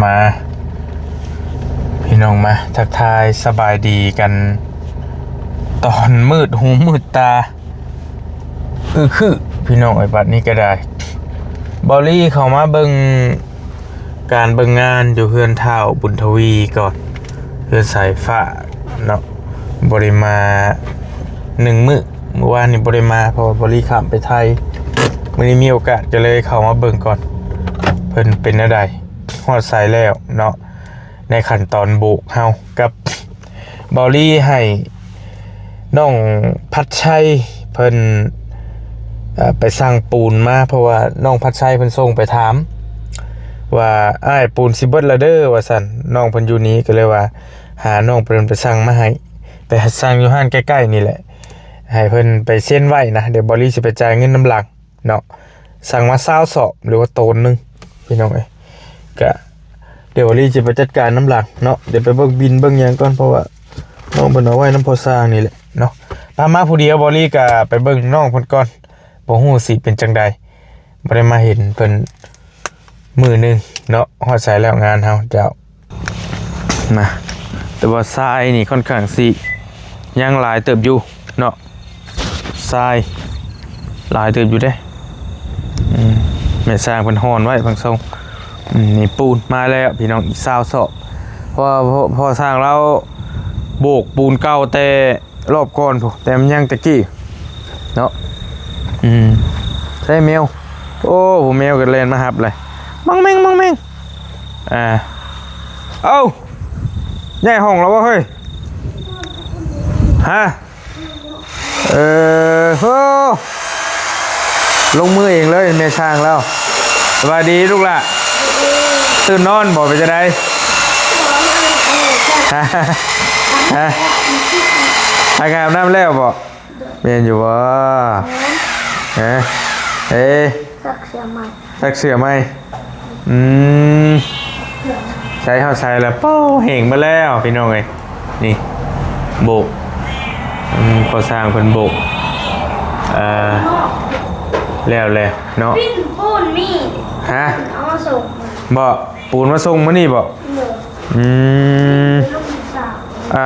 ມາ ພີ່ນ້ອງມາທັກທາຍສະບາຍດີກັນ ຕອນມືດຫູມືດຕາ ອືຄື ພີ່ນ້ອງເອີຍ. ບັດນີ້ກໍໄດ້ ເບົາລີເຂົ້າມາເບິ່ງການເບິ່ງງານຢູ່ເຮືອນທ້າວບຸນທະວີກ່ອນ ເຮືອນສາຍຟ້າເນາະ. ບໍ່ໄດ້ມາໜຶ່ງມື້ ມື້ວານນີ້ບໍ່ໄດ້ມາ ເພາະວ່າເບົາລີຂ້າມໄປໄທ. ມື້ນີ້ມີໂອກາດກໍເລີຍເຂົ້າມາເບິ່ງກ່ອນ ເພິ່ນເປັນແນວໃດ ຮອດໃສແລ້ວເນາະ. ໃນຂັ້ນຕອນໂບກເຮົາກັບເບົາລີໃຫ້ນ້ອງພັດໄຊເພິ່ນ ເອີ ໄປສັ່ງປູນມາ ເພາະວ່ານ້ອງພັດໄຊເພິ່ນສົ່ງໄປຖາມວ່າ ອ້າຍ ປູນຊິເບິດແລ້ວເດີ ວ່າຊັ້ນ. ນ້ອງເພິ່ນຢູ່ນີ້ກໍເລີຍວ່າ ຫານ້ອງເພິ່ນໄປສັ່ງມາໃຫ້ ໄປສັ່ງຢູ່ຮ້ານໃກ້ໆນີ້ແຫຼະ ໃຫ້ເພິ່ນໄປເຊັນໄວ້ນະ ດຽວເບົາລີຊິໄປຈ່າຍເງິນນຳຫຼັງ ເນາະ. ສັ່ງມາຊາວສອບ ຫຼືວ່າໂຕນໜຶ່ງ ພີ່ນ້ອງເອີຍ. ກະດຽວເບົາລີຊິໄປຈັດການນຳຫຼັງເນາະ. ດຽວໄປເບິ່ງບິນເບິ່ງຫຍັງກ່ອນ ເພາະວ່ານ້ອງເພິ່ນເອົາໄວ້ນຳພໍ່ຊ່າງນີ້ແຫຼະເນາະ. ພາມາຜູ້ດຽວ ເບົາລີກະໄປເບິ່ງນ້ອງເພິ່ນກ່ອນ ບໍ່ຮູ້ຊິເປັນຈັ່ງໃດ ບໍ່ໄດ້ມາເຫັນເພິ່ນມື້ໜຶ່ງເນາະ. ຮອດໃສແລ້ວງານເຮົາ ເຈົ້າ. ມາ ແຕ່ວ່າຊາຍນີ້ຂ້ອນຂ້າງຊິຍັງຫຼາຍເຕີບຢູ່ເນາະ ຊາຍຫຼາຍເຕີບຢູ່ເດ້. ອືມ ແມ່ຊ່າງເພິ່ນຮ່ອນໄວ້ບາງຊ່ອງ. ອືມ ນີ້ປູນມາແລ້ວພີ່ນ້ອງ ອີກຊາວສອບ ເພາະວ່າພໍ່ ພໍ່ຊ່າງລາວໂບກປູນເກົ່າແຕ່ ລອບກ່ອນພຸ້ນ ແຕ່ມັນຍັງແຕ່ກີ້ເນາະ. ອືມ ໃສ່ແມວ ໂອ້ ແມວກໍແລ່ນມາຮັບເລີຍ ມອງແມງ ມອງແມງ. ອ່າ ເອົ້າ ຍ້າຍຫ້ອງແລ້ວບໍ່ເຮີ້ຍ? ຮະ ເອີ ໂອ້ ລົງມືເອງເລີຍແມ່ຊ່າງລາວ. ສະບາຍດີລູກຫຼ້າ ຕື່ນນອນບໍ່ ເປັນຈັ່ງໃດ? ຮະ ອາບນ້ຳແລ້ວບໍ່? ແມ່ນຢູ່ບໍ່? ຮະ ເອີ ຊັກເສື້ອໃໝ່ ຊັກເສື້ອໃໝ່. ອືມ ໃສ່ເຮົາໃສ່ລະ ເປົ່າ ແຫ້ງມາແລ້ວພີ່ນ້ອງເອີຍ. ນີ້ໂບກ ອືມ ພໍ່ຊ່າງເພິ່ນໂບກ ເອີ ແລ້ວແຫຼະເນາະ. ປິ່ນປູນມີ ຮະ ເອົາມາສົ່ງ ບໍ່ ປູນມາສົ່ງມື້ນີ້ບໍ່? ເອີ ອືມ ລູກສາວ ອ່າ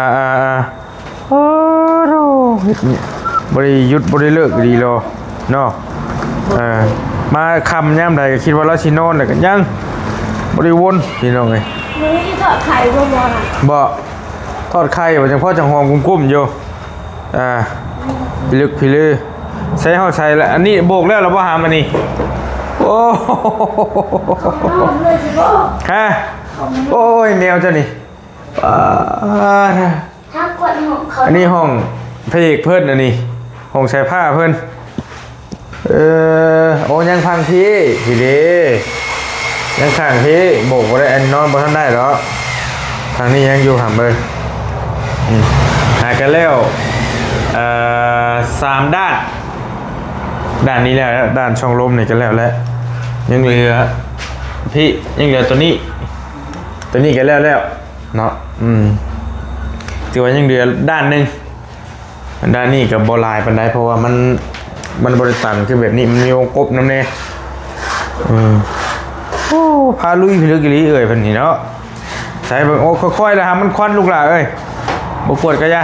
ໆໆ ໂອ້ໂຫ ເຮັດນີ້ບໍ່ໄດ້ຢຸດບໍ່ໄດ້ເລີກດີລະເນາະ. ເອີ ມາຄ່ຳຍາມໃດກໍຄິດວ່າລາວຊິນອນ ແລ້ວກໍຍັງບໍ່ໄດ້ວົນພີ່ນ້ອງເອີຍ. ມື້ນີ້ທອດໄຂ່ບໍ່ ບໍ່ ທອດໄຂ່ບໍ່ ຈັ່ງພໍຈັ່ງຫອມກຸ້ມໆຢູ່. ອ່າ ພິລຶກພິລື ໃສ່ເຮົາໃສ່ລະ. ອັນນີ້ໂບກແລ້ວລະບໍ່ຫາມ ອັນນີ້? ໂອ້ ຮະ ໂອ້ຍ ແມວເຈົ້ານີ້ ປາດ ທາງກວດຫ້ອງເຂົາ ອັນນີ້ຫ້ອງພະເອກເພິ່ນ ອັນນີ້ຫ້ອງສາຍຟ້າເພິ່ນ. ເອີ ໂອ້ ຍັງພັງພີ້ ພີ້ເດ້ ຍັງຂ້າງພີ້ ໂບກບໍ່ໄດ້ ອັນນອນບໍ່ທັນໄດ້ດອກ. ທາງນີ້ຍັງຢູ່ຫຳເອີຍ. ອືມ ຫາກັນແລ້ວ ເອີ ສາມດ້ານ ດ້ານນີ້ແລ້ວ ດ້ານຊ່ອງລົມນີ້ກໍແລ້ວແຫຼະ. ຍັງເຫຼືອພີ້ ຍັງເຫຼືອຕົວນີ້ ຕົວນີ້ກໍແລ້ວແລ້ວ ເນາະ. ອືມ ຖືວ່າຍັງເຫຼືອດ້ານໜຶ່ງ ດ້ານນີ້ກໍບໍ່ຫຼາຍປານໃດ ເພາະວ່າມັນ ມັນບໍ່ໄດ້ຕັນຄືແບບນີ້ ມັນມີວົງກົບນຳແດ່. ອືມ ໂອ້ ພາລຸຍພິລຶກອີ່ຫຼີເອີຍ ເພິ່ນນີ້ເນາະ. ໃສ່ເບິ່ງ ໂອ້ ຄ່ອຍໆ ລະຫາມັນຄວັນລູກຫຼ້າເອີຍ ບໍ່ກວດກະຢ່າ.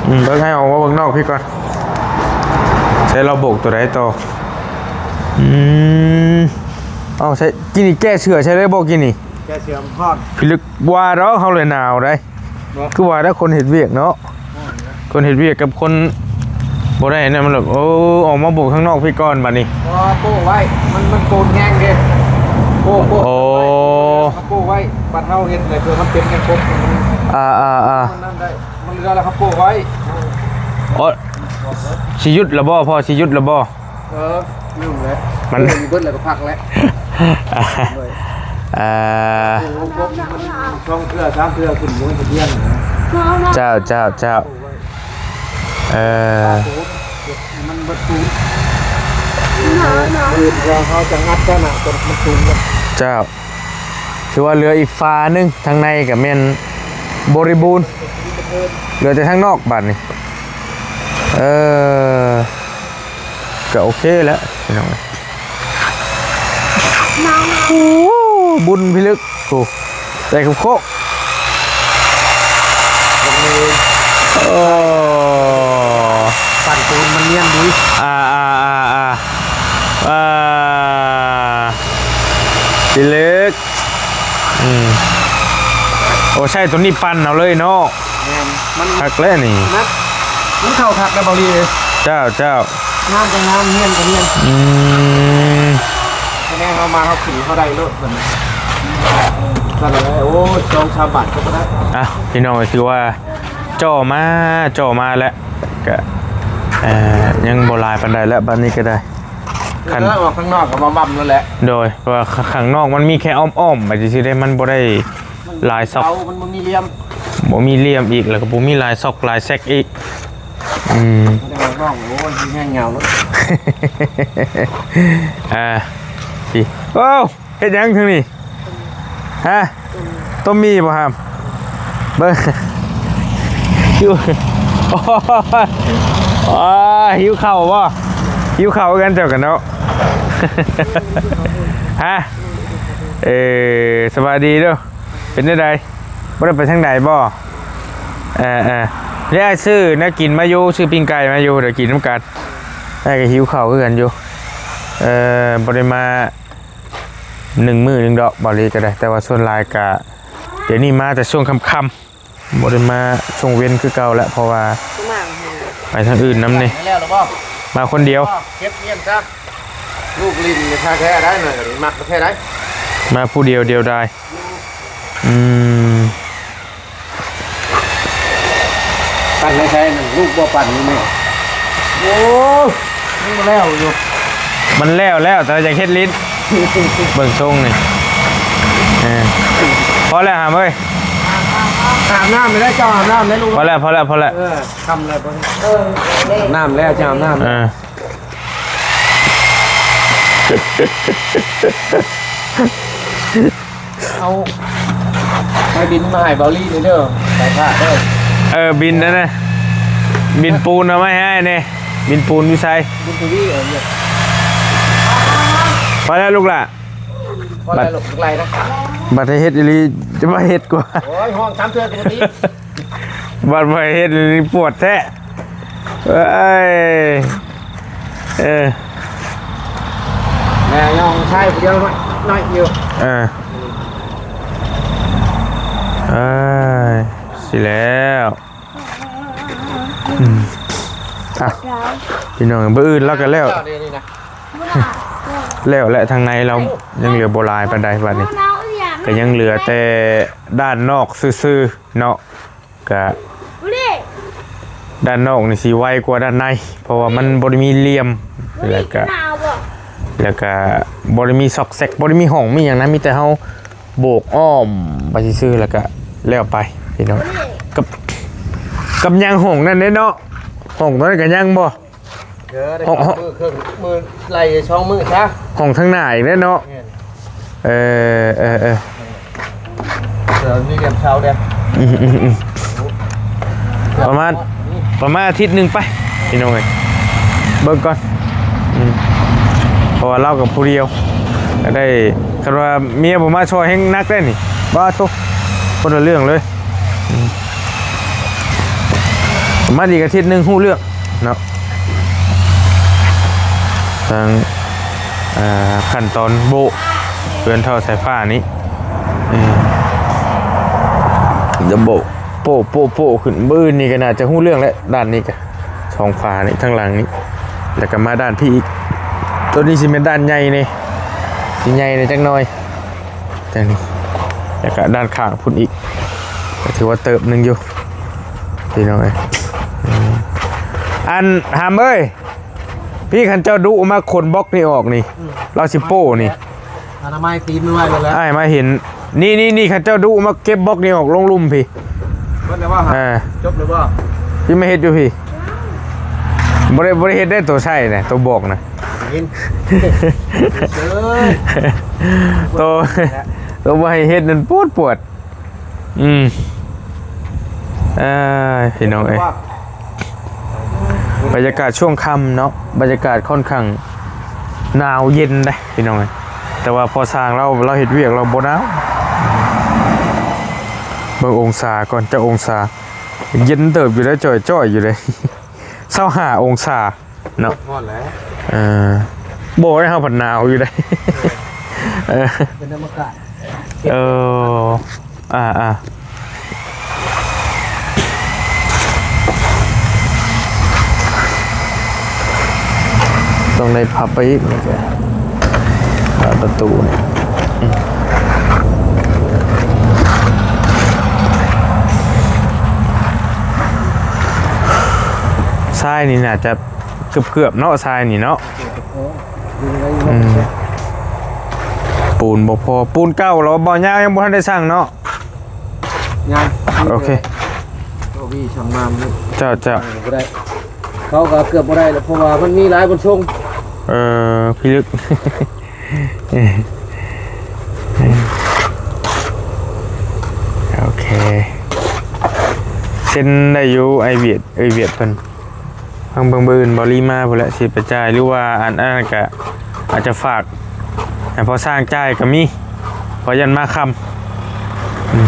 ອືມ ເບິ່ງໃຫ້ອອກມາເບິ່ງນອກພີ້ກ່ອນ. ໃສ່ລາວໂບກຕົວໃດຕໍ່? ອືມ ເອົາໃສ່ ກິນນີ້ແກ້ເສື້ອໃສ່ໄດ້ບໍ່ ກິນນີ້? ແກ້ເສື້ອມັນຮ້ອນ ພິລຶກວ່າດອກ ເຮົາເລີຍໜາວໄດ໋. ບໍ່ ຄືວ່າແລ້ວ ຄົນເຮັດວຽກເນາະ ຄົນເຮັດວຽກກັບຄົນບໍ່ໄດ້ນັ້ນ ມັນແບບ ໂອ້ ອອກມາໂບກທາງນອກພີ້ກ່ອນບັດນີ້. ບໍ່ ໂປ້ໄວ້ ມັນ ມັນໂກນແຮງເດ້ ໂປ້ ໂອ້ ໂອ້ ໂອ້ໄວ້ ບັດເຮົາເຮັດແລ້ວ ເພື່ອມັນເປັນແຮງກົບ ອ່າໆໆ ມັນນັ້ນໄດ້ ມັນເຫຼືອແລ້ວ ເຮົາໂປ້ໄວ້. ໂອ້ ຊິຢຸດລະບໍ່ ພໍ່ ຊິຢຸດລະບໍ່? ເອີ ລືມແລ້ວ ມັນເບິດແລ້ວກໍພັກແລ້ວ. ເອີ ໂອ້ ຄົບມັນສອງເທື່ອສາມເທື່ອຂຶ້ນ ບໍ່ແມ່ນຈະພຽງນະ. ເຈົ້າ ເຈົ້າ ເຈົ້າ ເອີ ມັນເບິດສູນ ເຮົາຈະງັດຊະນະ ຈົນມັນສູນ. ເຈົ້າ ຖືວ່າເຫຼືອອີກຝາໜຶ່ງ ທາງໃນກໍແມ່ນບໍລິບູນ ເຫຼືອແຕ່ທາງນອກບາດນີ້. ເອີ ກໍໂອເຄແລ້ວພີ່ນ້ອງ. ຝຸ່ນພິລຶກ ໂອ້ ໄດ້ໂຄກ ໂອ້ ປັ້ນປູນມັນນຽນດີ ອ່າໆໆໆ ອ່າ ພິລຶກ ອືມ ໂອ້ ໃຊ້ໂຕນີ້ປັ່ນເອົາເລີຍເນາະ ແມ່ນ ມັນຄັກແລ້ວນີ້ ມັນ ມັນເຂົ້າຄັກແລ້ວ ເບົາລີເອີຍ ເຈົ້າ ເຈົ້າ ງາມກໍງາມ ນຽນກໍນຽນ ອືມ ຄະແນນເຮົາມາ ເຮົາຂຶ້ນ ເຮົາໄດ້ໂລດບັດນີ້ ຊັ້ນແຫຼະ ໂອ້ຍ ສອງສາມບາດກໍບໍ່ໄດ້ ອ່ະ ພີ່ນ້ອງ ຖືວ່າເຈາະມາ ເຈາະມາແລ້ວ ກະ ເອີ ຍັງບໍ່ຫຼາຍປານໃດແລ້ວ ບັດນີ້ກໍໄດ້ ຄັນ ເອີ ອອກຂ້າງນອກກໍມາບຳນັ້ນແຫຼະ ໂດຍ ເພາະວ່າຂ້າງນອກມັນມີແຄ່ອ້ອມໆ ໄປຊື່ໆເດ້ ມັນບໍ່ໄດ້ຫຼາຍຊອກ ເສົາມັນບໍ່ມີຫຼ່ຽມ ບໍ່ມີຫຼ່ຽມອີກ ແລ້ວກໍບໍ່ມີຫຼາຍຊອກຫຼາຍແຊັກອີກ ອືມ ບໍ່ໄດ້ອອກນອກ ໂອ້ຍ ແຮງຍາວເນາະ ອ່າ ຊິ ໂອ້ ເຮັດຫຍັງທາງນີ້ ຮະ? ຕົ້ມໝີ່ບໍ່ຫາມ? ເບິ່ງ ຫິວ ໂອ້ຍ ຫິວເຂົ້າບໍ່? ຫິວເຂົ້າຄືກັນເຈົ້າກັນເນາະ ຮະ? ເອີ ສະບາຍດີເດີ້ ເປັນຈັ່ງໃດ? ບໍ່ໄດ້ໄປທາງໃດບໍ່? ເອີໆ ດຽວອ້າຍຊື້ແນວກິນມາຢູ່ ຊື້ປີ້ງໄກ່ມາຢູ່ ດຽວກິນນຳກັນ ອ້າຍກໍຫິວເຂົ້າຄືກັນຢູ່ ເອີ ບໍ່ໄດ້ມາ ໜຶ່ງມື້ໜຶ່ງດອກ ເບົາລີກໍໄດ້ ແຕ່ວ່າສ່ວນຫຼາຍກະ ດຽວນີ້ມາແຕ່ຊ່ວງຄ່ຳໆ ບໍ່ໄດ້ມາຊ່ວງເວັນຄືເກົ່າແລ້ວ ເພາະວ່າໄປທາງອື່ນນຳນີ້ ມາຄົນດຽວ ເກັບຮຽນຊະ ລູກຫຼິ້ນແທ້ໆໄດ໋ ໜ້ອຍກໍມັກແທ້ໄດ໋ ມາຜູ້ດຽວດຽວດາຍ ອືມ. ປັ່ນໃນໃສນັ້ນ ລູກບໍ່ປັ່ນຢູ່ແມ່ ໂອ້ ມັນບໍ່ແລ້ວຢູ່ ມັນແລ້ວແລ້ວ ແຕ່ວ່າຢາກເຮັດຫຼິ້ນ ເບິ່ງຊົງນີ້ ເອີ ພໍແລ້ວຫາມເອີຍ ອາບນ້ຳໄດ້ ເຈົ້າອາບນ້ຳໄດ້ລູກ ພໍແລ້ວ ພໍແລ້ວ ພໍແລ້ວ ເອີ ຄ່ຳແລ້ວ ເອີ ອາບນ້ຳແລ້ວ ເຈົ້າອາບນ້ຳ ເອີ. ເອົາໄມ້ບິນມາໃຫ້ເບົາລີນີ້ເດີ ສາຍຟ້າເດີ ເອີ ບິນນັ້ນນະ ບິນປູນເອົາມາໃຫ້ອ້າຍແດ່ ບິນປູນຢູ່ໃສ? ບຸນທະວີ ເອີ ເອີ ພໍແລ້ວລູກຫຼ້າ ພໍແລ້ວລູກຫຼ້ານະ ບັດໃຫ້ເຮັດອີ່ຫຼີ ຈະມາເຮັດກວ່າ ໂອ້ຍ ຮ້ອງສາມເທື່ອກໍບໍ່ຕິດ ບັດບໍ່ເຮັດນີ້ປວດແທ້ ເອີຍ ເອີ ແມ່ຍ່ອງຊາຍຜູ້ດຽວໜ້ອຍຢູ່ ເອີ ເອີຍ ຊິແລ້ວ ອືມ ອ່ະ ພີ່ນ້ອງ ມື້ອື່ນລາວກໍແລ້ວ ແລ້ວແຫຼະ ທາງໃນລາວຍັງເຫຼືອບໍ່ຫຼາຍປານໃດ ບັດນີ້ກໍຍັງເຫຼືອແຕ່ດ້ານນອກຊື່ໆເນາະ. ກະດ້ານນອກນີ້ຊິໄວກວ່າດ້ານໃນ ເພາະວ່າມັນບໍ່ໄດ້ມີຫຼ່ຽມ ແລ້ວກະ ແລ້ວກະບໍ່ໄດ້ມີຊອກແຊກ ບໍ່ໄດ້ມີຫ້ອງມີຫຍັງນະ ມີແຕ່ເຮົາໂບກອ້ອມໄປຊື່ໆ ແລ້ວກະແລ້ວໄປພີ່ນ້ອງ ກັບ ກັບຍັງຫ້ອງນັ້ນເດ້ເນາະ ຫ້ອງຕົວນັ້ນກະຍັງບໍ່? ເອີ ໄດ້ ຫ້ອງ ສອງມື້ ເຄິ່ງມື້ ໄລ່ສອງມື້ຊະ ຫ້ອງທາງໜ້າອີກແລ້ວເນາະ ແມ່ນ ເອີ ເອີ ເອີ ເອີ ມີຫຼ່ຽມເສົາເດ້ ອືມໆໆ ປະມານ ປະມານອາທິດໜຶ່ງໄປ ພີ່ນ້ອງເອີຍ ເບິ່ງກ່ອນ ອືມ ເພາະວ່າລາວກໍຜູ້ດຽວ ກໍໄດ້ ຄັນວ່າເມຍບໍ່ມາຊ່ອຍແຮງໜັກເດ້ນີ້ ບາດໂທ້ ຄົນລະເລື່ອງເລີຍ ອືມ ປະມານອີກອາທິດໜຶ່ງຮູ້ເລື່ອງ ເນາະ ທາງ ອ່າ ຂັ້ນຕອນໂບ້ເຮືອນເຖົ້າສາຍຟ້ານີ້ ເອີ ຈະໂບ້ໂປ້ໆໆຂຶ້ນ ມື້ອື່ນນີ້ກໍໜ້າຈະຮູ້ເລື່ອງແລ້ວ ດ້ານນີ້ກໍ ສອງຝານີ້ ທາງຫຼັງນີ້ ແລ້ວກໍມາດ້ານພີ້ອີກ ໂຕນີ້ຊິແມ່ນດ້ານໃຫຍ່ແດ່ ຊິໃຫຍ່ແດ່ຈັກໜ່ອຍ. ຈັ່ງນີ້ ແລ້ວກະດ້ານຂ້າງພຸ້ນອີກ ກໍຖືວ່າເຕີບໜຶ່ງຢູ່ ພີ່ນ້ອງເອີຍ ອືມ ອັນ ຫຳເອີຍ ພີ່ ຄັນເຈົ້າດຸມາຂົນບລັອກນີ້ອອກນີ້ ອືມ ລາວຊິໂປ້ນີ້ ອະນາໄມຕີນມັນໄວ້ແລ້ວແຫຼະ ອ້າຍມາເຫັນ ນີ້ໆໆ ຄັນເຈົ້າດຸມາເກັບບລັອກນີ້ອອກລົງລຸ່ມພີ້ ເບິດແລ້ວບໍ່? ເອີ ຈົບແລ້ວບໍ່? ພີ່ມາເຮັດຢູ່ພີ້ ບໍ່ໄດ້ ບໍ່ໄດ້ເຮັດໄດ້ ໂຕໃຊ້ນະ ໂຕບລັອກນະ ເຫັນ ໂຕ ໂຕບໍ່ໃຫ້ເຮັດນັ້ນປວດໆ ອືມ ເອີ ພີ່ນ້ອງເອີຍ ບັນຍາກາດຊ່ວງຄ່ຳເນາະ ບັນຍາກາດຂ້ອນຂ້າງໜາວເຢັນເດ້ ພີ່ນ້ອງເອີຍ ແຕ່ວ່າພໍຊ່າງລາວ ລາວເຮັດວຽກລາວບໍ່ໜາວ. ເບິ່ງອົງສາກ່ອນ ຈັກອົງສາ. ເຢັນເຕີບຢູ່ເດ້ ຈ່ອຍໆຢູ່ເດ້ ຊາວຫ້າອົງສາເນາະ. ຮອດແລ້ວ. ເອີ ບໍ່ໄດ້ ເຮົາພັດໜາວຢູ່ເດ້. ເອີ ເປັນທຳມະຊາດ. ເອີ ອ່າໆ ຕ້ອງໄດ້ພັບໄປອີກ ບານປະຕູນີ້. ອືມ ຊາຍນີ້ໜ້າຈະເກືອບໆເນາະ ຊາຍນີ້ເນາະ. ອືມ ປູນບໍ່ພໍ ປູນເກົ່າແລ້ວ ບໍ່ຍາວ ຍັງບໍ່ທັນໄດ້ສັ່ງເນາະ. ຍັງ. ໂອເຄ ໂຕບີສັ່ງມາ. ເຈົ້າ ເຈົ້າ. ບໍ່ໄດ້ ເຂົາກໍເກືອບບໍ່ໄດ້ແລ້ວ ເພາະວ່າມັນມີຫຼາຍບ່ອນສົ່ງ. ເອີ ພິລຶກ. ໂອເຄ ເຊັນໄດ້ຢູ່ ໄອ້ວຽດ ເອີ ວຽດເພິ່ນ. ເບິ່ງ ເບິ່ງມື້ອື່ນ ບໍ່ລີມາພຸ້ນແຫຼະ ຊິໄປຈ່າຍ ຫຼືວ່າອັນ ອັນນັ້ນກະອາດຈະຝາກໃຫ້ພໍ່ຊ່າງຈ່າຍກະມີ ເພາະຢ້ານມາຄ່ຳ. ອືມ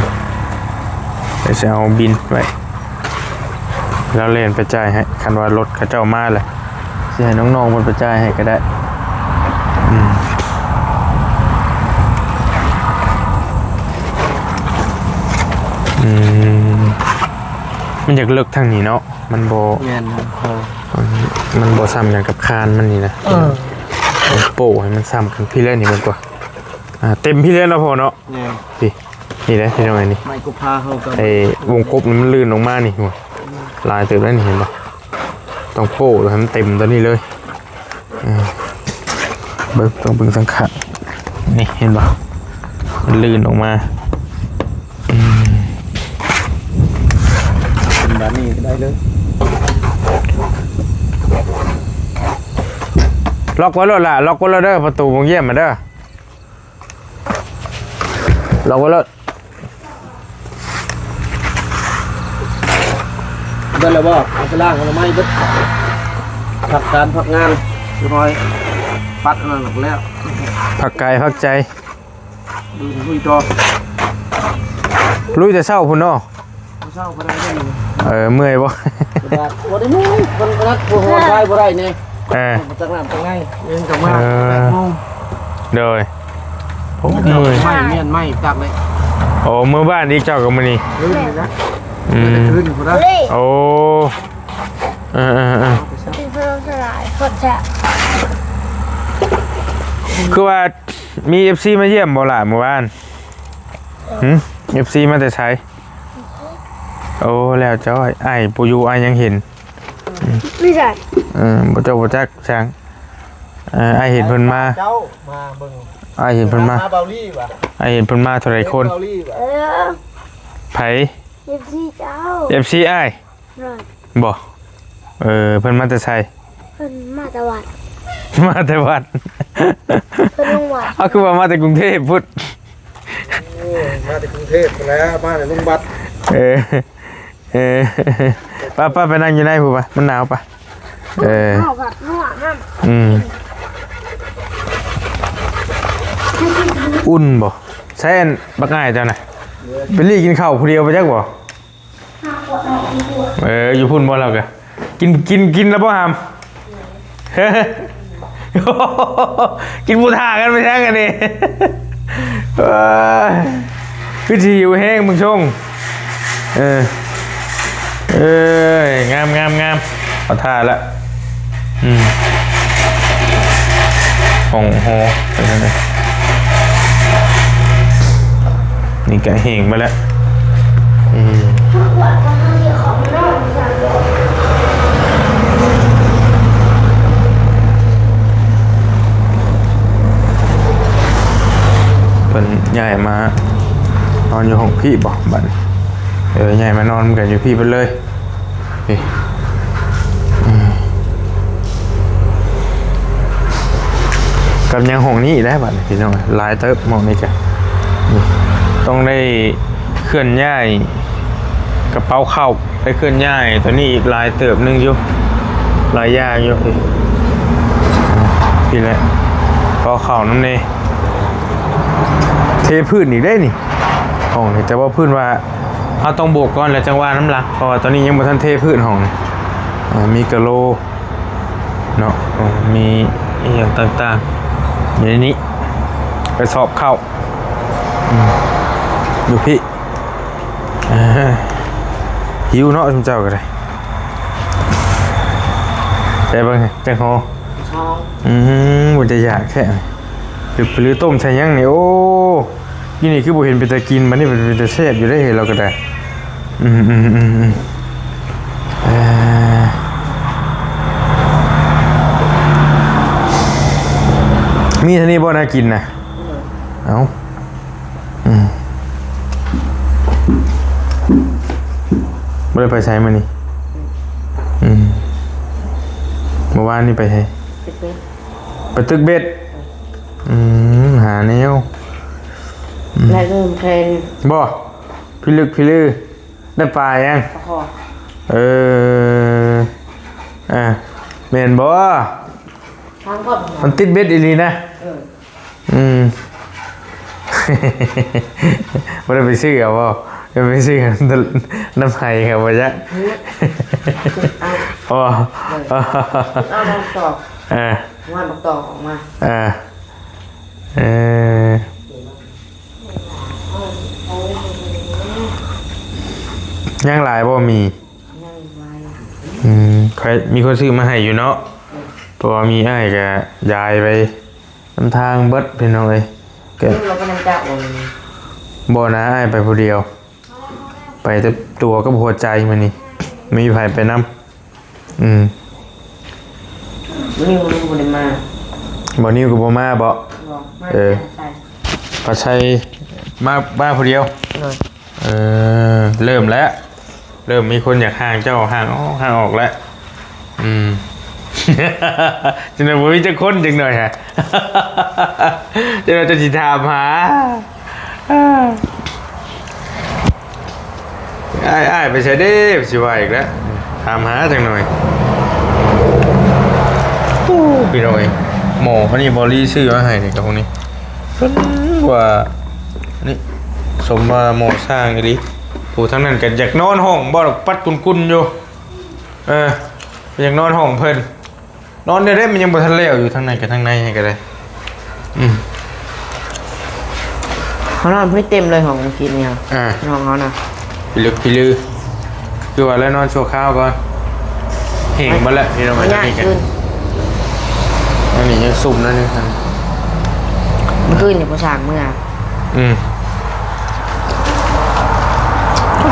ດຽວຊິເອົາບິນໄວ້ ລາວແລ່ນໄປຈ່າຍໃຫ້. ຄັນວ່າລົດເຂົາເຈົ້າມາແລ້ວ ຊິໃຫ້ນ້ອງໆເພິ່ນໄປຈ່າຍໃຫ້ກະໄດ້. ອືມ ອືມ ມັນຢາກເລິກທາງນີ້ເນາະ. ມັນບໍ່ ແມ່ນ ມັນບໍ່ສ່ຳຫຍັງກັບຄານມັນນີ້ນະ. ເອີ ໂປ້ໃຫ້ມັນສ່ຳກັນພີ້ແລ້ວນີ້ ເບິ່ງກວ່າ. ອ່າ ເຕັມພີ້ແລ້ວເນາະພໍ່ເນາະ. ແມ່ນ ພີ້ ນີ້ແຫຼະພີ່ນ້ອງ ອັນນີ້ ໄມ້ກຸບພາເຮົາກໍ ໄອ້ວົງກົບນີ້ມັນລື່ນລົງມານີ້ ຫຼາຍເຕີບແລ້ວນີ້ ເຫັນບໍ່? ຕ້ອງໂປ້ໃຫ້ມັນເຕັມຕົວນີ້ເລີຍ. ເອີ ເບິ່ງ ຕ້ອງເບິ່ງທາງຂ້າງ ນີ້ເຫັນບໍ່? ມັນລື່ນອອກມາ. ອືມ ເປັນບາດນີ້ກໍໄດ້ເລີຍ. ລັອກໄວ້ໂລດລະ ລັອກໄວ້ໂລດເດີ ປະຕູໂຮງຢ້ຽມນະເດີ ລັອກໄວ້ໂລດ. ເບິດແລ້ວບໍ່? ເອົາໄປລ້າງອະນາໄມເບິດ ພັກການພັກງານຈັກໜ້ອຍ ປັດອັນນັ້ນແລ້ວ ພັກກາຍພັກໃຈ. ລຸຍຕໍ່ ລຸຍແຕ່ເຊົ້າພຸ້ນເນາະ. ເຊົ້າບໍ່ໄດ້ເດ້. ເອີ ເມື່ອຍບໍ່? ບໍ່ໄດ້ເມື່ອຍ ມັນໜັກ ຫົວໄປບໍ່ໄດ້ແນ່. ເອີ ມາຈາກນ້ຳຈາກໃນ ເອີ ກໍມາ ເອີ ແປດໂມງ. ໂດຍ ໂອ້ ເມື່ອຍ ໄມ້ ແມ່ນໄມ້ຕັກເດ້. ໂອ້ ເມືອບ້ານອີກເຈົ້າກໍມື້ນີ້. ຄືນນີ້ນະ. ອືມ ຄືນພຸ້ນນະ. ໂອ້ ເອີໆໆ ເປັນເພິ່ນສະຫຼາຍຄົນແທ້. ຄືວ່າມີເອັຟຊີມາຢ້ຽມບໍ່ລະມື້ວານ? ຫຶ ເອັຟຊີມາແຕ່ໃສ? ໂອ້ ແລ້ວເຈົ້າ ອ້າຍບໍ່ຢູ່ ອ້າຍຍັງເຫັນ. ອືມ ຢູ່ໃສ? ເອີ ບໍ່ ເຈົ້າບໍ່ຈັກຊ່າງ. ເອີ ອ້າຍເຫັນເພິ່ນມາ ເຈົ້າມາເບິ່ງ ອ້າຍເຫັນເພິ່ນມາ ມາເບົາລີຫວາ? ອ້າຍເຫັນເພິ່ນມາເທົ່າໃດຄົນ? ເບົາລີຫວາ? ເອີ ໃຜ? ເອັຟຊີເຈົ້າ ເອັຟຊີອ້າຍ. ໂດຍ ບໍ່ ເອີ ເພິ່ນມາແຕ່ໃສ? ເພິ່ນມາແຕ່ວັດ ມາແຕ່ວັດ. ເພິ່ນລົງວັດ. ເອົາ ຄືວ່າມາແຕ່ກຸງເທບພຸ້ນ? ໂອ້ຍ ມາແຕ່ກຸງເທບພຸ້ນແຫຼະ ມາແຕ່ລົງວັດ. ເອີ ເອີ ໄປໆ ໄປນັ່ງຢູ່ໃນພຸ້ນໄປ ມັນໜາວໄປ. ເອີ ເຮົາກໍນວດນຳ. ອືມ ອຸ່ນບໍ່? ໃສອັນບັກອ້າຍເຈົ້ານະ ໄປລີ້ກິນເຂົ້າຜູ້ດຽວໄປຈັກບໍ່? ເອີ ຢູ່ພຸ້ນບໍ່ລາວກະ ກິນ ກິນ ກິນແລ້ວບໍ່ຫຳ? ກິນໝູຖ້າກັນໄປແທ້ອັນນີ້. ເອີຍ ຄືຊິຫິວແຮງເບິ່ງຊົງ. ເອີ ເອີຍ ງາມ ງາມ ງາມ ເອົາທ່າລະ. ອືມ ຫ້ອງຫໍ ໄປທາງໃດ? ນີ້ກະແຫ້ງໄປແລ້ວ. ອືມ ເພິ່ນຍ້າຍມານອນຢູ່ຫ້ອງພີ້ບໍ່ ບັດນີ້? ເອີ ຍ້າຍມານອນນຳກັນຢູ່ພີ້ເບິດເລີຍ. ນີ້ ອືມ ກັບຍັງຫ້ອງນີ້ແຫຼະບັດນີ້ພີ່ນ້ອງ ຫຼາຍເຕີບໝ່ອງນີ້ກະ ນີ້ ຕ້ອງໄດ້ເຄື່ອນຍ້າຍກະເປົາເຂົ້າ ໄດ້ເຄື່ອນຍ້າຍຕົວນີ້ອີກຫຼາຍເຕີບໜຶ່ງຢູ່ ຫຼາຍຢ່າງຢູ່. ນີ້ ນີ້ແຫຼະ ເປົາເຂົ້ານຳແດ່. ເທພື້ນອີກເດ້ນີ້ ຫ້ອງນີ້ ແຕ່ວ່າພື້ນວ່າເຮົາຕ້ອງໂບກກ່ອນ ແລ້ວຈັ່ງວ່ານຳຫຼັງ ເພາະວ່າຕອນນີ້ຍັງບໍ່ທັນເທພື້ນຫ້ອງນີ້. ອ່າ ມີກະໂຫຼເນາະ ມີອີ່ຫຍັງຕ່າງໆຢູ່ໃນນີ້ ກະສອບເຂົ້າ ອືມ ຢູ່ພີ້. ອ່າ ຫິວເນາະ ຊຸມເຈົ້າກໍໄດ້ ໄປເບິ່ງ ຈັກຫໍ່ ສອງ ອືມ ບໍ່ໄດ້ຢາກແທ້ ຫຼື ຫຼືຕົ້ມໃສ່ຫຍັງນີ້ ໂອ້ ຢູ່ນີ້ຄືບໍ່ເຫັນເປັນຕາກິນ ບັດນີ້ເປັນ ເປັນຕາແຊບຢູ່ເດ້ ເຫັນແລ້ວກໍໄດ້ ອືມ ອືມ ອືມ ອືມ ເອີ ມີເທົ່ານີ້ບໍ່ ແນວກິນນະ ເອົ້າ. ອືມ ບໍ່ໄດ້ໄປໃສມື້ນີ້? ອືມ ມື້ວານນີ້ໄປໃສ? ຕຶກເບັດ ໄປຕຶກເບັດ. ອືມ ຫາແນວ ອືມ ໄດ້ເລີ່ມແຂ່ງ ບໍ່ ພິລຶກພິລື ໄດ້ປາຫຍັງ? ປາຄໍ່ ເອີ ອ່າ ແມ່ນບໍ່? ມັນຕິດເບັດອີ່ຫຼີນະ ເອີ. ອືມ ບໍ່ໄດ້ໄປຊື້ເອົາບໍ່? ໄດ້ໄປຊື້ນຳໃຜເຂົາບໍ່ຈັກ ເອົາ ເອົາບັກຕອກ ເອີ ວານບັກຕອກອອກມາ ເອີ ເອີ ຍັງຫຼາຍບໍ່? ມີ ຍັງຫຼາຍ ອືມ ຂ້ອຍມີຄົນຊື້ມາໃຫ້ຢູ່ເນາະ ເພາະວ່າມີອ້າຍກະຢາຍໄປ ນຳທາງເບິດພີ່ນ້ອງເອີຍ ກະ ເອີ ເຮົາກໍນຳຈັກບໍ່? ບໍ່ນະ ອ້າຍໄປຜູ້ດຽວ ໄປແຕ່ຕົວກັບຫົວໃຈມື້ນີ້ ມີໃຜໄປນຳ? ອືມ ບໍ່ນິວກໍບໍ່ໄດ້ມາ ບໍ່ນິວກໍບໍ່ມາບໍ? ບໍ່ ມາ ເອີ ແຕ່ໄຊ ປາໄຊ ມາ ມາຜູ້ດຽວ ໂດຍ. ເອີ ເລີ່ມແລ້ວ ເລີ່ມມີຄົນຢາກຮ່າງເຈົ້າ ຮ່າງອອກ ຮ່າງອອກແລ້ວ ອືມ ຈັ່ງນັ້ນບໍ່ມີຈັກຄົນຈັກໜ່ອຍຫະ ຈັ່ງນັ້ນເຈົ້າຊິຖາມຫາ ອ້າຍ ອ້າຍໄປໃສເດ້ ຊິວ່າອີກແລ້ວ ຖາມຫາຈັກໜ່ອຍ. ໂອ້ ພີ່ນ້ອງເອີຍ ໝໍ້ຄົນນີ້ ບໍລີຊື້ມາໃຫ້ນີ້ ກັບພວກນີ້ ເພິ່ນວ່າ ນີ້ ສົມວ່າໝໍ້ຊ່າງອີ່ຫຼີ ຜູ້ທາງນັ້ນກໍຢາກນອນຫ້ອງບໍ່ດອກ ປັດກຸນໆຢູ່ ເອີ ຢາກນອນຫ້ອງເພິ່ນ ນອນແນວໃດ ມັນຍັງບໍ່ທັນແລ້ວຢູ່ ທາງໃນກັບທາງໃນນີ້ກໍໄດ້ ອືມ ເຮົານອນພຸ້ນເຕັມເລີຍ ຫ້ອງກິນນີ້ ອ່າ ຫ້ອງເຮົານະ ພິລຶກພິລື ຄືວ່າແລ້ວ ນອນຊົ່ວຄາວກ່ອນ ແຫ້ງເບິດແລ້ວ ພີ່ນ້ອງ ອັນນີ້ກໍ ອັນນີ້ຍັງຊຸ່ມໜ້ອຍໜຶ່ງ ມື້ຄືນນີ້ບໍ່ສ້າງເມືອ ອືມ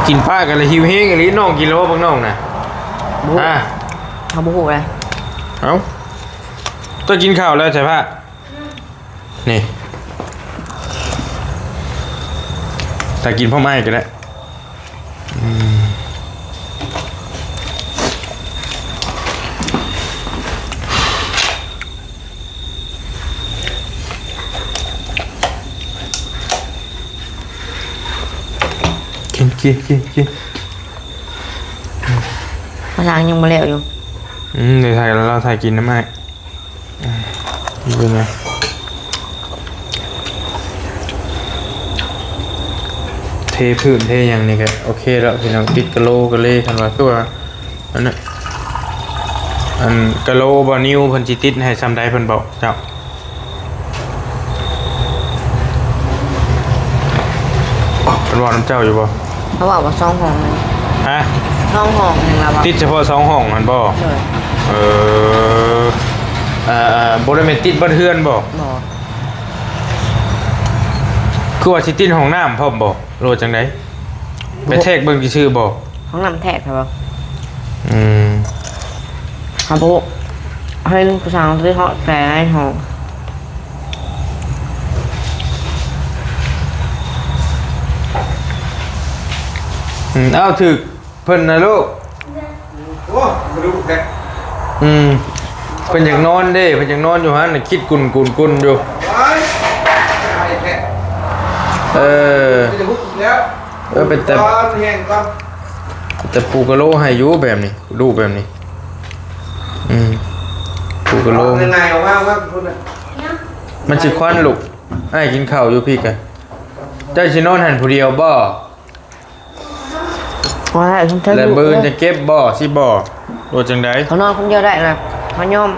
ກິນປາກັນລະຫິວແຮງອີ່ຫຼີ ນ້ອງກິນແລ້ວບໍ່ ບັກນ້ອງນະ? ບໍ່ຮູ້ ອ່າ ເຮົາບໍ່ຮູ້ເລີຍ ເອົ້າ ເຈົ້າກິນເຂົ້າແລ້ວໃສພະ? ນີ້ ຖ້າກິນພ້ອມອ້າຍກໍໄດ້ ອືມ ກິນ ກິນ ກິນ ກິນ ພາສາຍັງບໍ່ແລ້ວຢູ່ ອືມ ເດີ ຖ້າລາວ ລາວຖ້າກິນນຳອ້າຍ ເບິ່ງນະ ເທພື້ນເທຫຍັງນີ້ກໍໂອເຄແລ້ວພີ່ນ້ອງ ຕິດກະໂຫຼກະເລ ຄັນວ່າຄືວ່າ ອັນນັ້ນ ອັນກະໂຫຼບໍ່ ນິວເພິ່ນຊິຕິດໃຫ້ຊ່ຳໃດ ເພິ່ນບອກເຈົ້າ ເພິ່ນເວົ້ານຳເຈົ້າຢູ່ບໍ່? ເຂົາເວົ້າວ່າສອງຫ້ອງໜຶ່ງ ຮະ? ສອງຫ້ອງໜຶ່ງລະວ່າ ຕິດສະເພາະສອງຫ້ອງຫັ້ນບໍ່? ໂດຍ ເອີ ເອີ ບໍ່ໄດ້ແມ່ນຕິດເບິດເຮືອນບໍ່? ບໍ່ ຄືວ່າຊິຕິດຫ້ອງນ້ຳພ້ອມບໍ່ ຫຼືວ່າຈັ່ງໃດ? ບໍ່ ໄປແທກເບິ່ງຊື່ໆບໍ່? ຫ້ອງນ້ຳແທກ ເຂົາວ່າ ອືມ ເຮົາບໍ່ ໃຫ້ຜູ້ຊ່າງໄປເທາະແຕ່ໃນຫ້ອງ ອືມ ເອົ້າ ຖືກເພິ່ນນະລູກ ໂອ້ ບໍ່ດຸແທ້ ອືມ ເພິ່ນຢາກນອນເດ້ ເພິ່ນຢາກນອນຢູ່ຫັ້ນ ຄິດກຸນໆໆຢູ່ ວ້າຍ ຕາຍແທ້ ເອີ ເປັນແຕ່ ເອີ ເປັນແຕ່ ແຫ້ງກ່ອນ ແຕ່ປູກະໂຫຼໃຫ້ຢູ່ແບບນີ້ ດຸແບບນີ້ ອືມ ປູກະໂຫຼ ເອົາງ່າຍໆ ເອົາວາງໄວ້ພຸ້ນນະ ມັນຊິຄວັນລູກ ອ້າຍກິນເຂົ້າຢູ່ພີ້ກະ ເຈົ້າຊິນອນຫັ້ນຜູ້ດຽວບໍ່? ບໍ່ໄດ້ ແລ້ວມື້ອື່ນຈະເກັບບໍ່ ຊິບໍ່ ຫຼືຈັ່ງໃດ? ເຂົານອນຄົນດຽວໄດ້ນະ ເຂົາຍອມ.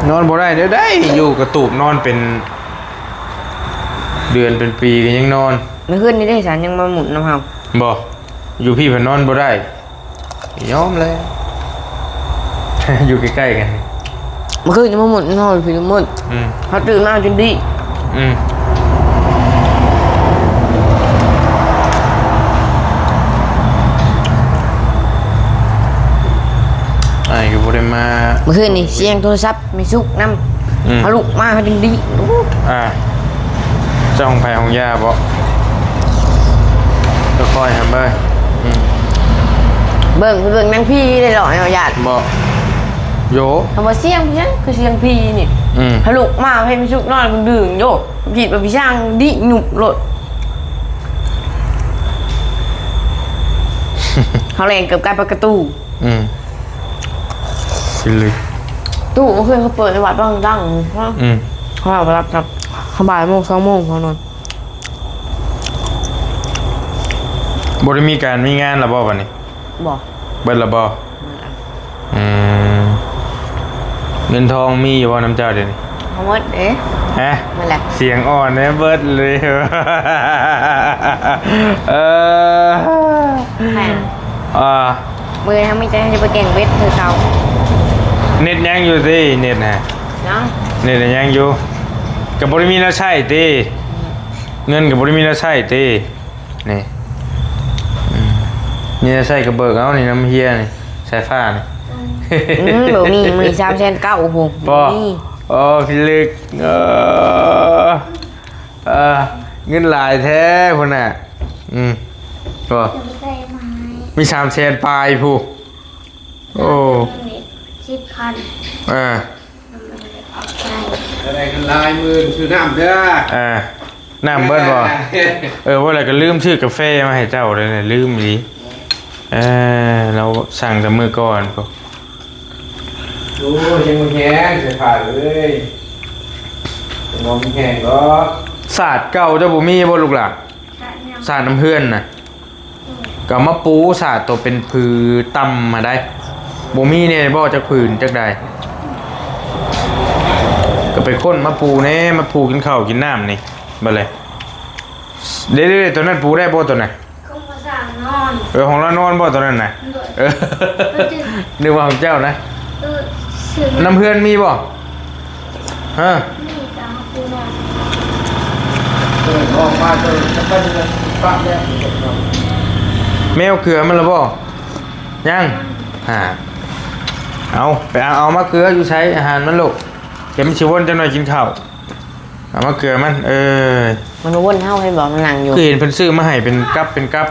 ນອນບໍ່ໄດ້ເດີ້ ໄດ້ຢູ່ກະຕູບ ນອນເປັນເດືອນເປັນປີກໍຍັງນອນ. ມື້ຄືນນີ້ເດ້ ສານຍັງມາໝຸນນຳເຮົາ. ບໍ່ ຢູ່ພີ້ເພິ່ນນອນບໍ່ໄດ້. ຍອມແລ້ວ ຢູ່ໃກ້ໆກັນ. ມື້ຄືນນີ້ມາໝຸນນອນພີ້ໝົດ. ອືມ ເຮົາຕື່ນມາຈົນດີ. ອືມ ອ້າຍກໍບໍ່ໄດ້ມາ. ມື້ຄືນນີ້ສຽງໂທລະສັບ ແມ່ສຸກນຳ. ອືມ ເຮົາລຸກມາເຮົາຈຶ່ງດີ. ອ່າ ເຈົ້າຂອງໃຜຂອງຍ່າບໍ? ຄ່ອຍໆຫັ້ນເບິ່ງ. ອືມ ເບິ່ງ ເບິ່ງນາງຜີໄດ້ຫຼອຍເນາະ ຢ້ານບໍ? ໂຢ ຄຳວ່າສຽງຫຍັງຄືສຽງຜີນີ້. ອືມ ເຮົາລຸກມາເຫັນແມ່ສຸກນອນດຶງໆຢູ່ ຄິດວ່າຜີຊ່າງດີຫຍຸບໂລດ. ເຮົາແລ່ນເກືອບກາຍປະຕູ. ອືມ ຊິລຶກ ຕູ້ເມື່ອຄືນເຂົາເປີດໃນວັດດັງໆ. ອືມ ເຮົາໄປຮັບ ຮັບ ເຮົາບ່າຍໂມງ ສອງໂມງເຮົານອນ. ບໍ່ໄດ້ມີການມີງານແລ້ວບໍ່ບັດນີ້? ບໍ່ ເບິດແລ້ວບໍ່? ອືມ ເງິນທອງມີຢູ່ບໍ່ນຳເຈົ້າດຽວນີ້? ເອົາໝົດເດ້. ຮະ? ໝົດແລ້ວ. ສຽງອ່ອນແດ່ເບິດເລີຍ. ເອີ ແມ່ນ ອ່າ ມື້ນີ້ເຮົາມີແຕ່ເຮົາຈະໄປແກ່ງເບັດຄືເກົ່າ. ເນັດຍັງຢູ່ຕິ? ເນັດນະ ຍັງ ເນັດນະຍັງຢູ່. ກໍບໍ່ໄດ້ມີແນວໃຊ້ຕິ? ເງິນກໍບໍ່ໄດ້ມີແນວໃຊ້ຕິ? ນີ້ ອືມ ນີ້ໃຊ້ກະເບີກເອົານີ້ ນຳເຮຍນີ້ ສາຍຟ້ານີ້. ອືມ ບໍ່ມີ ມື້ນີ້ສາມແສນເກົ້າພຸ້ນ. ບໍ່ມີ. ໂອ້ ພິລຶກ ເອີ ເອີ ເງິນຫຼາຍແທ້ພຸ້ນນະ. ອືມ ບໍ່ ມີສາມແສນປາຍພຸ້ນ. ໂອ້ ສິບພັນ. ເອີ ໄດ້ເງິນຫຼາຍໝື່ນ ຊື້ນ້ຳເດີ້. ເອີ ນ້ຳເບິດບໍ່? ເອີ ວ່າແລ້ວກໍລືມຊື້ກາເຟມາໃຫ້ເຈົ້າເດ້ ລືມອີ່ຫຼີ. ເອີ ລາວສັ່ງແຕ່ມື້ກ່ອນພຸ້ນ. ໂອ້ຍ ຍັງບໍ່ແຫ້ງ ສາຍຟ້າເອີຍ ຍັງບໍ່ແຫ້ງດອກ. ສາດເກົ່າເຈົ້າບໍ່ມີບໍ່ລູກຫຼານ? ສາດຫຍັງ? ສາດນຳເຮືອນນະ. ກໍເອົາມາປູສາດໂຕເປັນຜືຕ່ຳມາໄດ້. ບໍ່ມີແດ່ບໍ່ຈັກຜືນຈັກໃດ? ກໍໄປຄົ້ນມາປູແດ່ ມາປູກິນເຂົ້າກິນນ້ຳນີ້. ບັດແລະ ເດ້ໆ ໂຕນັ້ນປູໄດ້ບໍ່ໂຕນັ້ນ? ຂອງພາສານອນ. ເອີ ຂອງລາວນອນບໍ່ໂຕນັ້ນນະ? ໂດຍ. ເອີ ເພິ່ນຈື່ ນຶກວ່າຂອງເຈົ້ານະ. ເອີ ຊື້ມາ. ນຳເຮືອນມີບໍ່? ຮະ? ມີ ແຕ່ເຮົາປູນອນ. ເອີ ອອກມາເຈົ້າຈະໄປເຮືອນປະແລ້ວ. ແມວເກືອມັນລະບໍ່? ຍັງ. ຫາ ເອົາ ໄປເອົາ ເອົາມາເກືອຢູ່ໃສ? ອາຫານມັນລູກ ດຽວມັນຊິວົນຈັກໜ້ອຍກິນເຂົ້າ. ເອົາມາເກືອມັນ. ເອີ ມັນບໍ່ວົນເຮົາ ເຫັນບໍ່? ມັນນັ່ງຢູ່. ຄືເຫັນເພິ່ນຊື້ມາໃຫ້ເປັນກັບເປັນກັບ.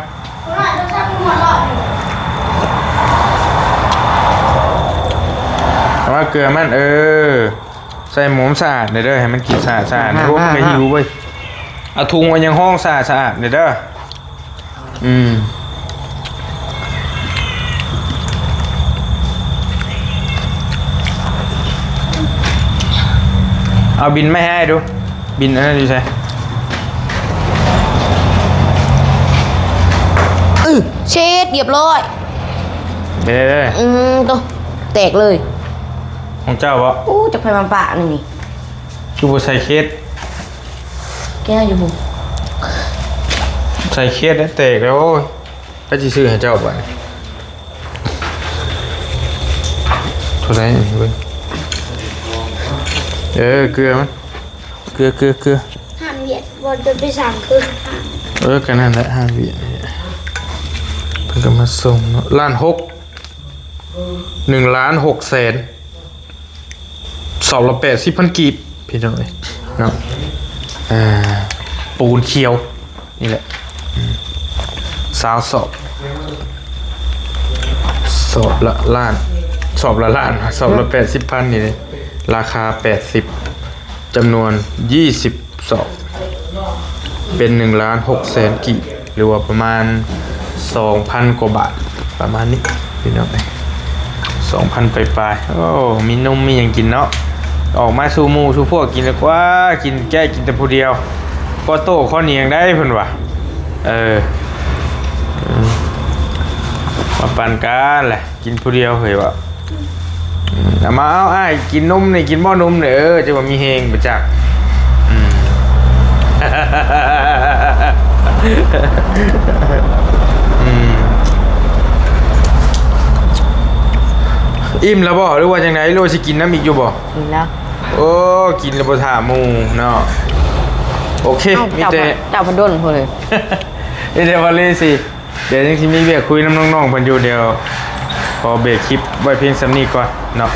ເອົາມາເກືອມັນ. ເອີ ໃສ່ໝົມສະອາດແດ່ເດີ ໃຫ້ມັນກິນສະອາດໆ. ໂອ້ ມັນກໍຫິວເວີຍ. ເອົາຖົງໄວ້ຫຍັງ ຫ້ອງສະອາດໆແດ່ເດີ. ອືມ ເອົາບິນມາໃຫ້ອ້າຍດູ. ບິນອັນນັ້ນຢູ່ໃສ? ອື ເຊັດ ຮຽບຮ້ອຍ. ເດ້ໆ ອືມ ໂຕ ແຕກເລີຍ. ຂອງເຈົ້າບໍ່? ໂອ້ ຈັກໃຜມາປະນີ້. ຄືບໍ່ໃສ່ເຄສ? ແກະຢູ່ພຸ້ນ. ໃສ່ເຄສແລ້ວແຕກແລ້ວ. ໂອ້ຍ ໃຜຊິຊື້ໃຫ້ເຈົ້າບາດນີ້? ເທົ່າໃດນີ້ເບິ່ງ. ເອີ ເກືອມັນ ເກືອ ເກືອ ເກືອ. ຮ້ານຫວຽດບໍ່ໄດ້ໄປສັ່ງຄື. ເອີ ກໍນັ້ນແຫຼະ ຮ້ານຫວຽດນີ້ ເພິ່ນກໍມາສົ່ງເນາະ. ລ້ານຫົກ ໜຶ່ງລ້ານຫົກແສນ. ສອບລະແປດສິບພັນກີບ ພີ່ນ້ອງເອີຍເນາະ. ອ່າ ປູນຂຽວນີ້ແຫຼະ. ອືມ ຊາວສອບ ສອບລະລ້ານ ສອບລະລ້ານ ສອບລະແປດສິບພັນນີ້ເດ້. ລາຄາແປດສິບ ຈຳນວນ ຊາວສອບ ເປັນໜຶ່ງລ້ານຫົກແສນກີບ ຫຼືວ່າປະມານສອງພັນກວ່າບາດ ປະມານນີ້ພີ່ນ້ອງເອີຍ ສອງພັນປາຍໆ. ໂອ້ ມີນົມມີຫຍັງກິນເນາະ. ອອກມາສູ່ໝູ່ສູ່ພວກກິນດີກວ່າ ກິນແກ້ກິນແຕ່ຜູ້ດຽວ. ຂໍໂຕ້ຂໍໜຽງໄດ້ເພິ່ນວ່າ. ເອີ ອືມ ມາປັນກັນແຫຼະ ກິນຜູ້ດຽວເຮີ້ຍວ່າ. ອືມ ເອົາມາ ເອົາ ອ້າຍກິນນົມນີ້ ກິນບໍ່ນົມນີ້? ເອີ ຈັ່ງວ່າມີແຮງປະຈັກ. ອືມ ອືມ ອີ່ມແລ້ວບໍ່ ຫຼືວ່າຈັ່ງໃດ? ຫຼືວ່າຊິກິນນຳອີກຢູ່ບໍ່? ອີ່ມແລ້ວ. ໂອ້ ກິນແລ້ວບໍ່ຖ້າໝູ່ເນາະ. ໂອເຄ ເອົ້າ ມີແຕ່ ເຈົ້າ ເຈົ້າພັດດົນພຸ້ນເລີຍ. ມີແຕ່ວ່າເລຊິ ດຽວຍັງຊິມີວຽກຄຸຍນຳນ້ອງໆເພິ່ນຢູ່. ດຽວຂໍເບຣກຄລິບໄວ້ພຽງສ່ຳນີ້ກ່ອນເນາະ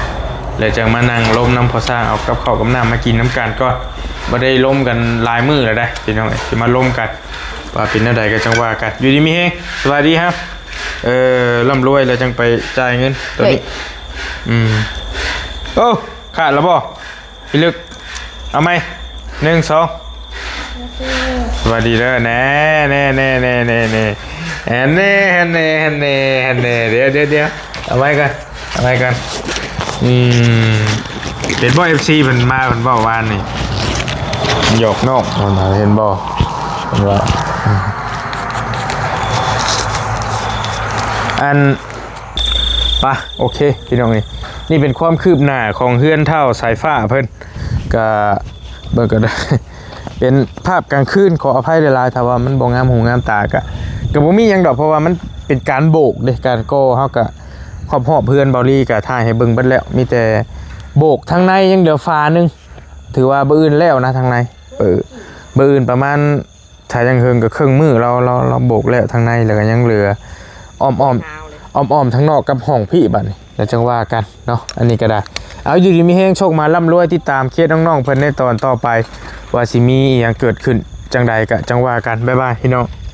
ແລ້ວຈັ່ງມານັ່ງລົມນຳພໍ່ຊ້າງ ເອົາກັບເຂົ້າກັບນ້ຳມາກິນນຳກັນກ່ອນ. ບໍ່ໄດ້ລົມກັນຫຼາຍມື້ແລ້ວເດ້ພີ່ນ້ອງເອີຍ ຊິມາລົມກັນ ວ່າເປັນແນວໃດກໍຈັ່ງວ່າກັນ. ຢູ່ດີມີແຮງ ສະບາຍດີຮະ. ເອີ ລ່ຳລວຍແລ້ວຈັ່ງໄປຈ່າຍເງິນໂຕນີ້. ເອີຍ ອືມ ໂອ້ ຂາດແລ້ວບໍ່? ພີ່ລຶກ ເອົາໃໝ່ ໜຶ່ງ ສອງ ສະບາຍດີເດີ. ແນ່ ແນ່ ແນ່ ແນ່ ແນ່ ແນ່ ແນ່ ແນ່ ແນ່ ແນ່ ແນ່ ດຽວ ດຽວ ດຽວ ເອົາໃໝ່ກ່ອນ ເອົາໃໝ່ກ່ອນ. ອືມ ເຫັນບໍ່ ເອັຟຊີ ເພິ່ນມາ ເພິ່ນເວົ້າວານນີ້ ຫຍອກນ້ອງ ເຫັນບໍ່? ເພິ່ນວ່າ ອືມ ອັນ ປະ ໂອເຄ ພີ່ນ້ອງເອີຍ ນີ້ເປັນຄວາມຄືບໜ້າຂອງເຮືອນທ້າວສາຍຟ້າເພິ່ນ ກະເບິ່ງກໍໄດ້ ເປັນພາບກາງຄືນ ຂໍອະໄພຫຼາຍໆ ຖ້າວ່າມັນບໍ່ງາມຫູງາມຕາ ກະ ກະບໍ່ມີຫຍັງດອກ ເພາະວ່າມັນເປັນການໂບກເດ້ ການກໍ່ ເຮົາກະຮອບໆເຮືອນເບົາລີກະຖ່າຍໃຫ້ເບິ່ງເບິດແລ້ວ ມີແຕ່ໂບກທາງໃນ ຍັງເຫຼືອຝາໜຶ່ງ ຖືວ່າມື້ອື່ນແລ້ວນະທາງໃນ ເອີ ມື້ອື່ນປະມານ ຖ້າຍັງເຫິງກໍເຄິ່ງມື້ ລາວ ລາວ ລາວໂບກແລ້ວທາງໃນ ແລ້ວກໍຍັງເຫຼືອອ້ອມໆ ອ້ອມໆທາງນອກກັບຫ້ອງພີ້ ບັດນີ້ແລ້ວຈັ່ງວ່າກັນເນາະ. ອັນນີ້ກໍໄດ້ ເອົາ ຢູ່ດີມີແຮງ ໂຊກໝານ ລ່ຳລວຍ ຕິດຕາມເຄສນ້ອງໆເພິ່ນໃນຕອນຕໍ່ໄປ ວ່າຊິມີອີ່ຫຍັງເກີດຂຶ້ນຈັ່ງໃດກໍຈັ່ງວ່າກັນ. ບາຍບາຍ ພີ່ນ້ອງ.